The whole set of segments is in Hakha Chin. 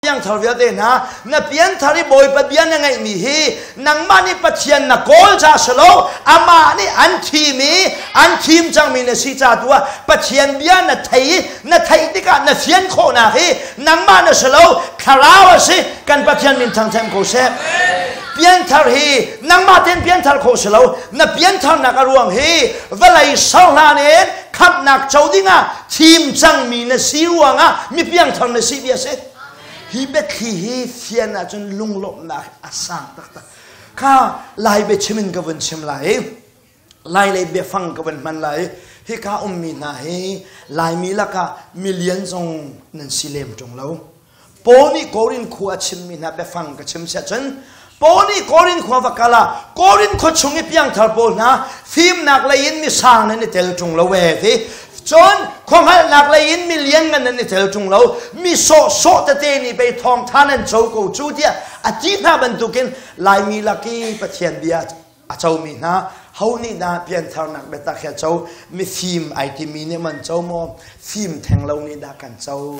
Piangthar vialte hna, na pianthar i Bawipa bia na ngeihmi hi nangmah nih Pathian na kawl ca si lo, amah nih an thim i an thim cangmi na si ca tu ah Pathian bia na thei i na theih tikah na fian khawhnak hi nangmah na si lo, thlarau a si. Kan Pathian min thangthem ko seh. Pianthar hi nangmah tein pianthar khawh si lo, na piantharnak a ruang hi vawlei ser hlan in khamhnak co dingah thim cangmi na si ruangah mi piangthar na si bia si. Hi biathli hi fian ahcun lunglawmhnak a sang taktak. Kha Lai biachim in ka vun chim lai i Lai lei biafang ka vun hman lai. Hika ummi hna hi Laimi lakah milian zong nan si lem ṭung lo. Paul nih Korin khua a chimmi hna biafang ka chim siah cun Paul nih Korin khua va kal ah Korin khua chung i piangthar pawl hna fimnak lei in misang nan i tel ṭung lo ee ti. Cun khuahngalhnak lei in mi lianngan nan i tel ṭung lo, mi sawhsawh tete nih pei thawngṭha nan co ko cu tiah a ti hna bantukin Laimi lak i Pathian bia a comi hna ho nih dah piantharnak biatak hi a co? Mifim ai timi nih man co maw? Fim theng lo nih dah kan co?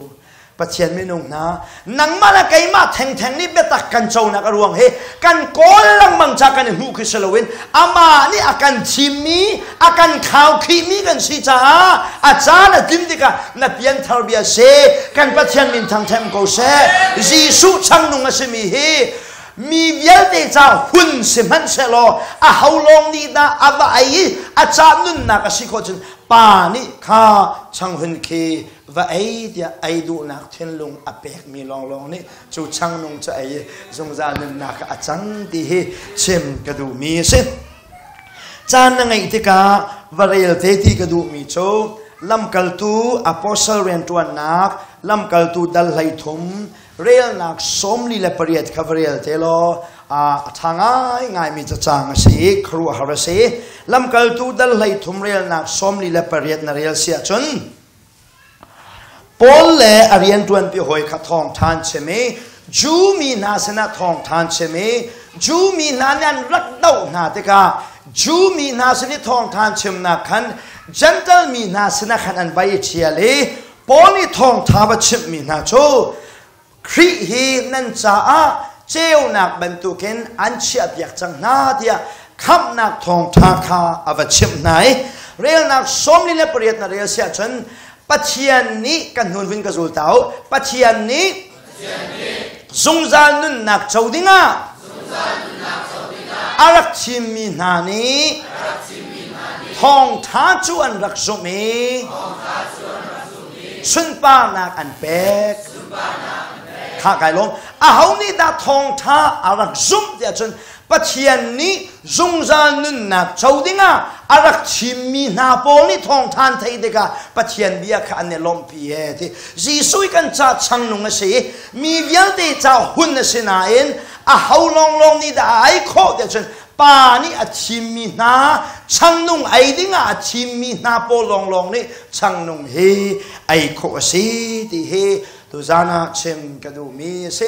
Pathian minung hna, nangmah le keimah thengtheng nih biatak kan conak a ruang hi kan kawl lengmang ca kan i hmuh khi si loin amah nih a kan thimmi, a kan khaukhihmi kan si caah a caan a tlin tikah na pianthar bia si. Kan Pathian min thangthem ko seh. Jesuh changnung a simi hi mi vialte ca hun si hmanhsehlaw a ho lawng nih dah a va ei i a ca nunnak a si khawh cun Pa nih kha changhun khi va ei tiah ei duhnak thinlung a pekmi lawnglawng nih cu changnung cu ei i zungzal nunnak ah a cang ti hi chim ka duhmi a si. Caan na ngeih tikah va rel te ti ka duhmi cu lamkaltu apostle rianṭuannak lamkaltu dal 13 relnak 48 kha va rel te law a ṭha ngaingaimi cacang a si i khuaruahhar a si. Lamkaltu dal 13 relnak 48 na rel si ahcun Paul le a rianṭuanpi hawi kha thawngṭha an chim i Jew mi hna sinah thawngṭha an chim i Jew mi hna nih an rak doh hna tikah Jew mi hna sin i thawngṭha an chimnak khan Jentail mi hna sinah khan an vai i ṭhial i Paul nih thawngṭha va chimhmi hna cu Khrih hi nan caah ceunak bantukin an chiahpiak cang hna tiah khamhnak thawngṭha kha a va chimh hna i relnak 48 na rel siah cun Pathian nih kan hnun vun ka zul ta u. Pathian nih zungzal nunnak co dingah a rak thimmi hna nih thawngṭha cu an rak zumh i sunparnak an pek. Kha kai lawm. Aho nih dah thawngṭha a rak zumh tiah cun Pathian nih zungzal nunnak co dingah a rak thimmi hna pawl nih thawngṭha an theih tikah Pathian bia kha an i lawmhpi he ti. Jesuh kan ca changnung a si i mi vialte ca hun a si nain a ho lawnglawng nih dah a ai khawh tiah cun Pa nih a thimmi hna changnung ei dingah a thimmi hna pawl lawnglawng nih changnung hi ei khawh a si ti hi tuzan ah chim ka duhmi a si.